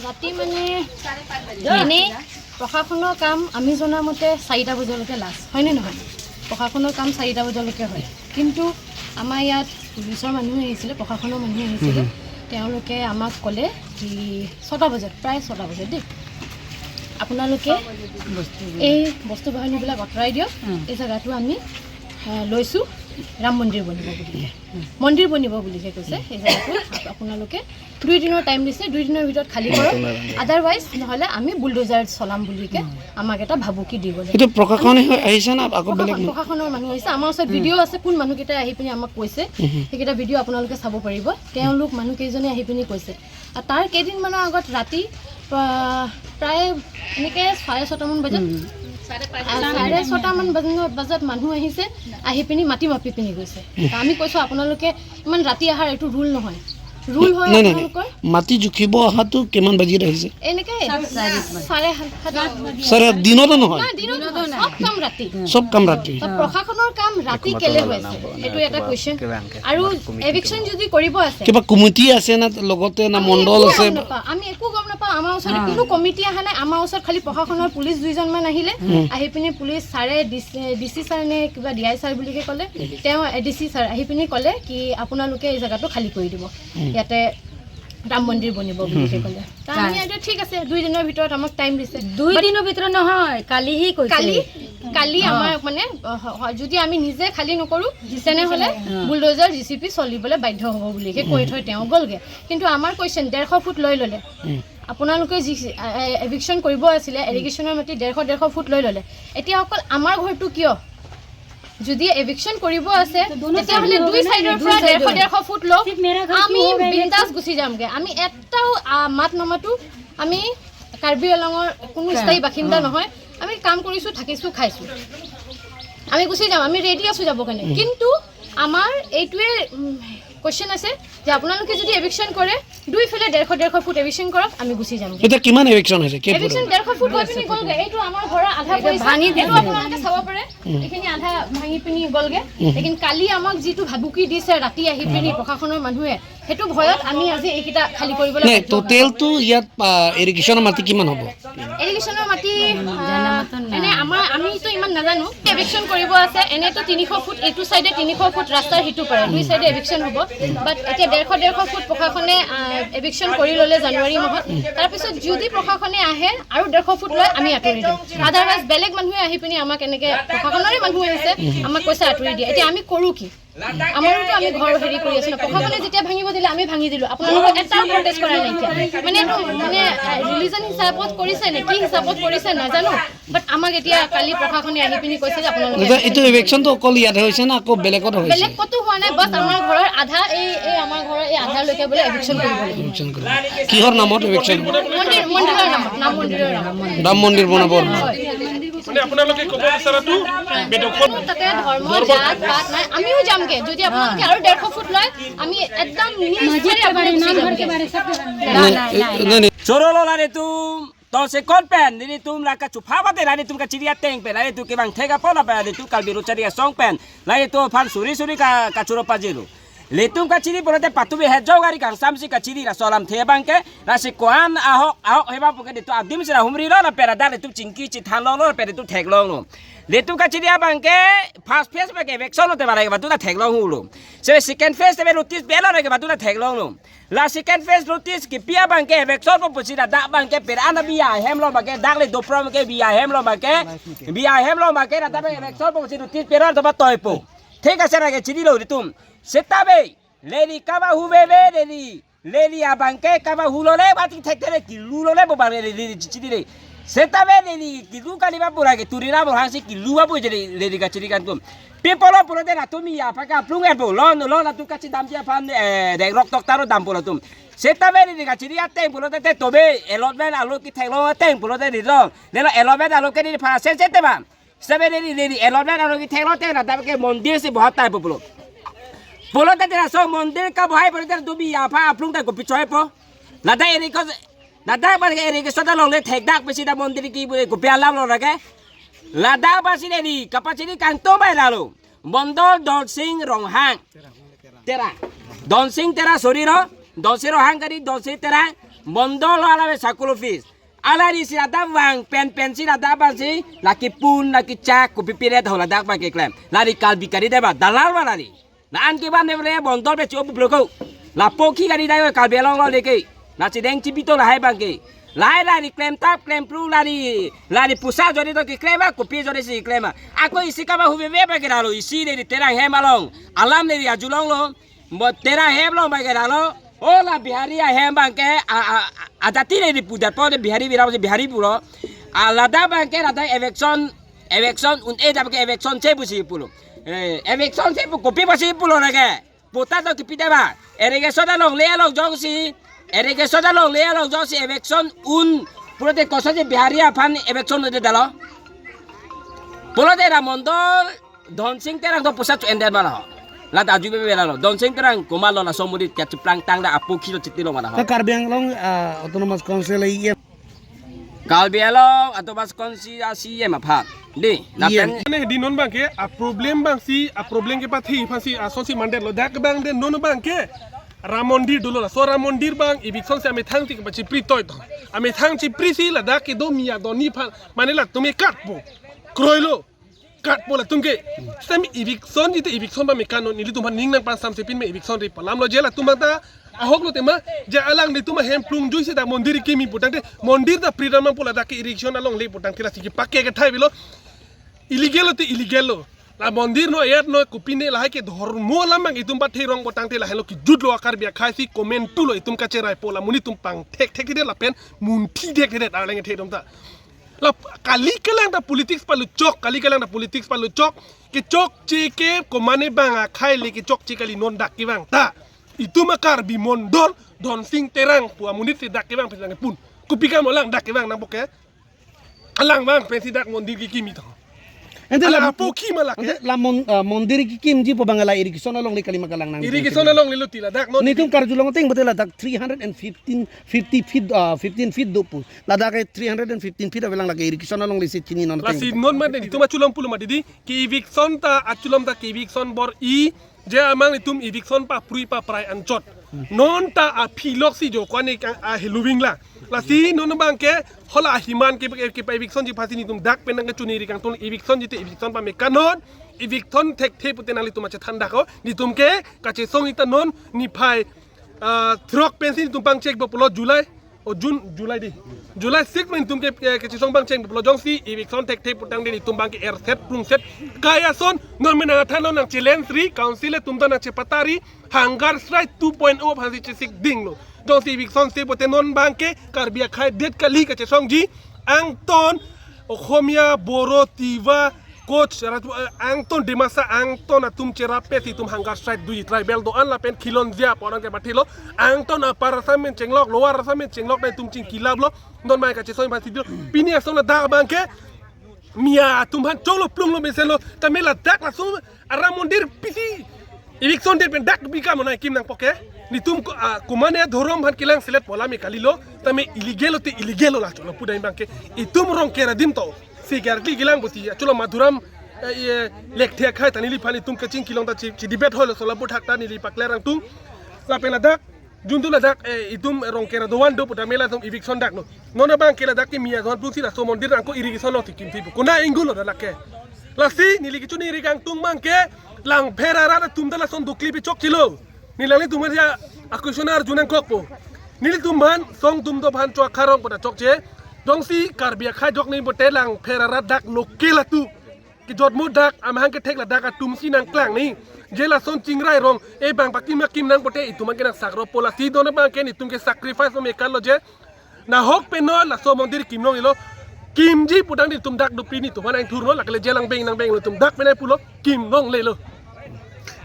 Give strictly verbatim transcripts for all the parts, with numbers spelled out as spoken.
ৰাতি মানে এনেই প্ৰশাসনৰ কাম আমি জনা মতে চাৰিটা বজালৈকে লাষ্ট, হয়নে নহয়? প্ৰশাসনৰ কাম চাৰিটা বজালৈকে হয়, কিন্তু আমাৰ ইয়াত পুলিচৰ মানুহ আহিছিলে, প্ৰশাসনৰ মানুহ আহিছিলে। তেওঁলোকে আমাক ক'লে কি ছটা বজাত, প্ৰায় ছটা বজাত দেই, আপোনালোকে এই বস্তু বাহিনীবিলাক আঁতৰাই দিয়ক। এই জেগাটো আমি আহ, লৈছোঁ ৰাম মন্দিৰ বনিব বুলিকে, মন্দিৰ বনিব বুলিকে কৈছে। সেই জেগাটো আপোনালোকে দুই দিনৰ টাইম দিছে, দুই দিনৰ ভিতৰত খালী কৰক, আদাৰৱাইজ নহ'লে আমি বুলডোজাৰ চলাম বুলিকে আমাক এটা ভাবুকি দি গ'লে। এইটো প্ৰশাসনে আহিছে না আকৌ বেলেগ মানুহ? প্ৰশাসনৰ মানুহ আহিছে, আমাৰ ওচৰত ভিডিঅ' আছে, কোন মানুহকেইটাই আহি পিনি আমাক কৈছে, সেইকেইটা ভিডিঅ' আপোনালোকে চাব পাৰিব। তেওঁলোক মানুহকেইজনে আহি পিনি কৈছে। আৰু তাৰ কেইদিনমানৰ আগত ৰাতি প্ৰা- প্ৰায় এনেকে চাৰে ছটামান বজাত, আহ, চাৰে ছটামান বজ- বজাত মানুহ আহিছে, আহি পিনি মাটি মাপি পিনি গৈছে। ত' আমি কৈছো, আপোনালোকে ইমান ৰাতি অহাৰ এইটো ৰুল নহয়, ৰুল হয় নাই, নাই, নাই। আপোনালোকৰ। মাটি জুখিব অহাটো কিমান বাজিত আহিছে? এনেকে চাৰে সাত, সাত। চাৰে সাত, দিনতো নহয়? নাই, দিনতো নহয়, চব কাম ৰাতি। চব কাম ৰাতি। ত' প্ৰশাসনৰ কাম ৰাতি কেলে হৈছে, এইটো এটা কুৱেশ্যন। আৰু এভিকশ্যন যদি কৰিব আছে, কিবা কমিটি আছে না, লগতে না আমি মণ্ডল একো আছে? গম নাপাওঁ, আমি একো গম নাপাওঁ। আমাৰ ওচৰত কোনো কমিটি অহা নাই। আমাৰ ওচৰত খালি প্ৰশাসনৰ পুলিচ দুইজনমান আহিলে, আহি পিনি পুলিচ ছাৰে, ডি চি ছাৰ নে কিবা ডি আই ছাৰ বুলিকে ক'লে, তেওঁ এ ডি চি ছাৰ আহি পিনি ক'লে কি আপোনালোকে এই জেগাটো খালী কৰি দিব, ইয়াতে ৰাম মন্দিৰ বনিব বুলিকে ক'লে। ত' আমি এইটো ঠিক আছে, দুই দিনৰ ভিতৰত আমাক টাইম দিছে। দুই দিনৰ ভিতৰত নহয়, কালিহি কৈছে। কালি, কালি আমাৰ মানে, অ, হ- হ- যদি আমি নিজে খালী নকৰো, তেনেহ'লে বুলডোজাৰ, জে চি বি চলিবলৈ বাধ্য হ'ব বুলিকে কৈ থৈ তেওঁ গ'লগে। কিন্তু আমাৰ কুৱেশ্যন, ডেৰশ ফুট লৈ ল'লে। আপোনালোকে যি এভিকশ্যন কৰিব আছিলে, এৰিগেশ্যনৰ মাটি ডেৰশ, ডেৰশ ফুট লৈ ল'লে। এতিয়া অকল আমাৰ ঘৰটো কিয়? যদি এভিকশ্যন কৰিব আছে, তেতিয়াহ'লে দুই চাইডৰ পৰা ডেৰশ, ডেৰশ ফুট লওক। আমি বিন্দাছ গুচি যামগে। আমি এটাও, আ, মাত নামাতো। আমি কাৰ্বি আংলঙৰ কোনো স্থায়ী বাসিন্দা নহয়। আমি কাম কৰিছো, থাকিছো, খাইছো। আমি গুচি যাম, আমি ৰেডি আছো যাব কাৰণে। কিন্তু আমাৰ এইটোৱে কুৱেশ্যন আছে যে আপোনালোকে যদি এভিকশ্যন কৰে, দুইফালে ডেৰশ, ডেৰশ ফুট এভিকশ্যন কৰক, আমি গুচি যাম। এতিয়া কিমান এভিকশ্যন হৈছে? কেই ফুট? এভিকশ্যন ডেৰশ ফুট হৈ পিনি গ'লগে। এইটো আমাৰ ঘৰৰ আধা পৰিছে, ভাঙি এইটো আপোনালোকে চাব পাৰে। এইখিনি আধা ভাঙি পিনি গ'লগে। লেকিন কালি আমাক যিটো ভাবুকি দিছে ৰাতি আহি পিনি প্ৰশাসনৰ মানুহে, সেইটো ভয়ত আমি আজি এইকেইটা খালী কৰিবলৈ নাই, বাধ্য হ'লো। টোটেলটো ইয়াত, আ, এৰিগেশ্যনৰ মাটি কিমান হ'ব? এৰিগেশ্যনৰ মাটি, আ, এনে আমাৰ, আমিতো ইমান নাজানো। এভিকশ্যন কৰিব আছে, এনেতো তিনিশ ফুট, এইটো চাইডে তিনিশ ফুট ৰাস্তাৰ সিটো পাৰে, দুই চাইডে এভিকশ্যন হ'ব। বাট এতিয়া ডেৰশ, ডেৰশ ফুট প্ৰশাসনে, আ, এভিকশ্যন কৰি ল'লে জানুৱাৰী মাহত। তাৰপিছত যদি প্ৰশাসনে আহে আৰু ডেৰশ ফুট লয়, আমি আঁতৰি দিম। আদাৰৱাইজ বেলেগ মানুহে আহি পিনি আমাক এনেকে, প্ৰশাসনৰে মানুহ আহিছে, আমাক কৈছে আঁতৰি দিয়ে। এতিয়া আমি কৰোঁ কি? আমাৰোতো আমি ঘৰ হেৰি কৰি আছো ন। প্ৰশাসনে যেতিয়া ভাঙিব দিলে, আমি ভাঙি দিলো। আপোনালোকে এটাও প্ৰটেষ্ট কৰা নাই এতিয়া। মানে এইটো মানে ৰিলিজন হিচাপত কৰিছে নে কি হিচাপত কৰিছে নাজানো। বাট আমাক এতিয়া কালি প্ৰশাসনে আহি পিনি কৈছে যে আপোনালোকে এতিয়া এইটো এভিকশ্যনটো অকল ইয়াতহে হৈছে না আকৌ বেলেগত হৈছে? বেলেগ ক'তো হোৱা নাই, বাছ আমাৰ ঘৰৰ আধা, এই, এই আমাৰ ঘৰৰ এই আধালৈকে বোলে এভিকশ্যন কৰিব লাগিব। এভিকশ্যন কৰিব। কিহৰ নামত এভিকশ্যন? মন্দিৰ, মন্দিৰৰ নামত, ৰাম মন্দিৰৰ নামত। ৰাম মন্দিৰ বনাবৰ নামত। হয়। মানে আপোনালোকে ক'ব বিচৰাটো বেদখল। তাতে ধৰ্ম, জাত, পাত নাই, আমিও যামগে। যদি আপোনালোকে আৰু ডেৰশ ফুট লয়, আমি একদম নিজ ইচ্ছাৰে আপোনালোকে গুচি যামগে। নাই, নাই, নাই, নাই। Choro lo la de tum, to se kon pen, de tum la kachupha ba de la de tum kachiri ateng pen, la de tum kevang thek apon la pen, la de tum Karbi Lo Charli Asong pen, la de tum aphan suri suri ka, kachoro pajirlo. Litum kachiri pulote patu bi hejong gari kangsam si kachiri, laso alamthe abangke, lasi ko-an ahok, ahok heba puke litum adim si ra humri lo, lapen ladak litum chingki chithan longlo, lapen litum theklonglo. Litum kachiri abangke, first phase abangke eviction lote ba lake badu ta theklong hulo. Se second phase te be notice pilo lake badu ta theklonglo. La second phase notice kipi abangke eviction po pusi ladak abangke pera na bi ahem lo abangke, dak le dopro abangke bi ahem lo abangke, bi ahem lo abangke, ladak abangke eviction po pusi notice pilo to ba toipo. Thik ase lake chinilo litum. Seta be, leli kaba hu be be leli. Leli abangke kaba hu lole, bati thekte le kilu lole bo bang leli, leli chichiri le. Seta be leli kilu kali ba pura ke turi na bo hangsi kilu ba bo je leli kachiri kan tum. Pipolo pulote latum iya aphan ke aplung et bo. Lon, lon latum kachidamji aphan, eh, dek rok tok taro dampo latum. Seta be leli kachiri ateng pulote te tobe allotment alo ketheklong ateng pulote di lo. Lelo allotment alo ke di pha sen sete ba. Seta be leli, leli, allotment alo ketheklong te ladak ke mondir si bahut tai pulo. Pulote te laso mondir kabohai pulote do bi aphan aplung ta kopi choipo. Ladak eri ko, ladak ba ke eri ke sota longle thekdak pesi ta mondir ki kopi alam lo lake. Ladak ba si leli kapachiri kangtung bai lalo. Mondol Donsing Ronghang. Terang. Donsing Terang, sorry lo. Donsing Ronghang kali, Donsing Terang. Mondol lo alave circle office. Alari si ladak vang pen pen si ladak vang si laki pun laki chak kopi piret ho ladak vang keklem. Lari Karbi kari deba dalal vang lari. La an ke ban de mondol pe chu obu bloko. Lapu ki kari dai Karbi Anglong lo leke. La chideng chibito lahai vang ke. Lahai lari klem tap klem pru lari lari pusa jori to keklem a kopi jori si klem a. Ako isi kama huve ve vang ke dalo isi de di Terang hem along. Alam de di ajulong lo. Mo Terang hem along vang ke dalo. O la Bihari ahem vang ke a a a- ajati de di pudat po de Bihari vira si Bihari pulo. A ladak vang ke ladak eviction eviction un-e dap ke eviction se pusi pulo. Eh, eviction se pu kopi pusi pulo na ke. Patta to kipi deba. Irrigation alongle along jongsi. Irrigation alongle along jongsi eviction un pulote koson si Bihari aphan eviction de dalo. Pulote ra mondol Dhonsing Terang to pusat chu ender mana ho. Ladak aju bebe lalo. Dhonsing Terang komat lo laso mudit kachiplang tang da apu khilo chiti lo mana ho. Ke Karbi Anglong ah, Autonomous Council E M. Karbi Anglong Autonomous Council C E M aphan. Di, E M. Lapen ane di non vang ke a problem vang si a problem ke pathi aphan si ason si mandet lo dak vang de non vang ke Ram Mondir dolo laso Ram Mondir vang eviction si amethang ti kepachipri toi to. Amethang chipri si ladak kedo Miya Doni aphan mane latum ekat po. Kroi lo. Kat po latum ke. Sami eviction jite eviction ba me kan non nelitum aphan ning nangpansam sepin me eviction ri pu alam lo je latum ta ahok lo tema je alanglitum ahem plung jui si dak mondir kimi putangte mondir ta pri ram nangpo ladak ke irrigation alongle putangte lasi kepake kethai avelo. Illegal lo te illegal lo. La mondir no ayat no kopine lahai ke dhormo alam abang itum pathe rong putangte lahai lo kejut lo a Karbi akhei si komentu lo itum kacherai po la monit atum pangthekthek thekthe lapen munthithek thekthe arleng the dom ta. La kali kalang ta politics paluchok, kali kalang ta politics paluchok. Kechokche ke komane bang akhei le kechokche kali non dak kevang ta. Itum a Karbi mondol Dhonsing Terang pu amonit si dak kevang pensi nangpun. Kopi kam alang dak kevang nangpo ke. Alang vang pensi dak mondir kekimi to. Ente alang la apo ki malak ente ke. La mon, ah, mondir kekimji pu bang la irrigation alongle kali ma kalang nang. Irrigation alongle lo ti ladak non. Netum karjulong ateng bote ladak three hundred and fifteen, fifty feet, ah, fifteen feet do pu. Ladak ke three hundred and fifteen feet avelang lake irrigation alongle si chini non ateng. Lasi non ma netum achulom pulo ma didi ke eviction ta achulom ta ke eviction bor-i je amang netum eviction paprui paprai anchot. Non ta aphi lok si jo kwane ka a heluwing la. Lasi non bang ke hola ahiman ke ke pa eviction ji pasi netum dak pen nangkachuniri kangtung eviction jite eviction pame kan non. Eviction thekthe pute nanglitum achethan dak o. Netum ke kachesong ita non niphai ah, throk pensi netum pangchek bo pulo July. O June, July di. July six pen netum ke, eh, kachesong pangchek bo pulo jongsi eviction thekthe putangte netum bang ke erset prungset. Kai ason non me nangthan lo nang challenge ri council atum ta nangchepatari hunger strike two point oh aphansi chesik ding lo. Jongsi eviction se pute non bang ke Karbi akhei det kali kachesongji angton Okhomia, Boro, Tiwa, Koch, Rajput, eh, angton Dimasa, angton atum cherap pe si itum hunger strike dui tribal do-an lapen khilonjia pu aron ke pathi lo. Angton Upper Assam pen chenglok, Lower Assam pen chenglok na itum chingkilap lo. Non mai kachesong pasi dilo. Pini ason ladak bang ke Miya atum aphan cholo plung lo mesen lo. Tame ladak laso a Ram Mondir pisi eviction det pen dak bika monai kim nangpo ke. Netum ko, ah, komane dhorom aphan kelang selet pola me kali lo. Tame illegal lo te illegal lo la cholo pudai bang ke. Itum Rongker adim to. Si gargi gilang bosi acholo Madhuram, eh, eh, lekthe akhei ta neliphan itum kachingki long ta chi, chi debate hoi lo sola bothak ta neli pakler angtung. Lapen ladak juntu ladak, eh, itum Rongker adovan do putame latum eviction dak no. Non abang ke ladak ke Miya adovan pusi laso mondir angko irrigation lo tikim tipu. Kona ingul lo dak ke. Lasi neli kechuniri kangtung bang ke Langpher arat atum ta lason dukli pechokche lo. Neli nanglitum aphan ya a question arju nangkokpo. Nelitum aphan song atum do aphan chua kharong pada chokche. Jongsi Karbi akhei jok ni bote Langpher arat dak local atum. Kejotmo dak amahang kethek ladak atum si nangklang ni. Je lason chingrai rong. E bang pakim akim nang bote itum aphan ke nang sakro pola si don abang ke netum ke sacrifice me kan lo je. Nahok pen non laso mondir kim longle lo. Kimji putangte netum dak dopri netum aphan nangthur lo, lake le je lang beng nang beng lo, netum dak pen ai pulo kim longle lo.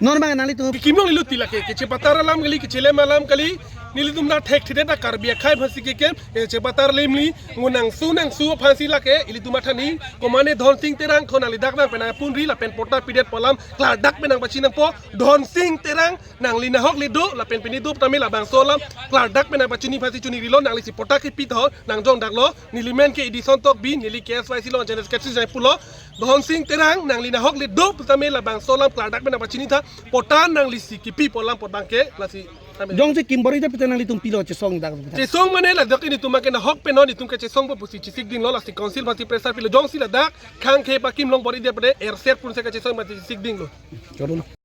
Non bang nanglitum. Kim longle lo ti lake, kechepatar alam kali, kechelem alam kali, nelitum na thekthedet na Karbi akhei aphansi keklem, kechepatar lemli, ngunangsu nangsu aphansi lake, ilitum athani, komane Dhonsing Terang, khon nangli dak nang pen nangpunri, lapen patta pidet pu alam, klardak pen nangpachi nangpo, Dhonsing Terang, nangli nahok le do, lapen pini do tame labangso alam, klardak pen nangpachini aphansi chuniri lo, nangli si patta kepi tho, nangjong dak lo, neli men ke Edison Tokbi, neli K S Y C lo, General Secretary jai pulo, Dhonsing Terang, nangli nahok le do, tame labangso alam, klardak pen nangpachini tha, patta nangli si kepi pu alam apot bang ke, lasi. Jongsi kim bor-idet pute nanglitum pilo chesong dak. Chesong mane ladak ilitum ke nahok pen non, ilitum kachesongpo pusi chesik dinglo, lasi council aphansi pressure pilo. Jongsi ladak khang khe pa kim long bor-idet pute erser pu si kachesong mati chesik dinglo. Choro.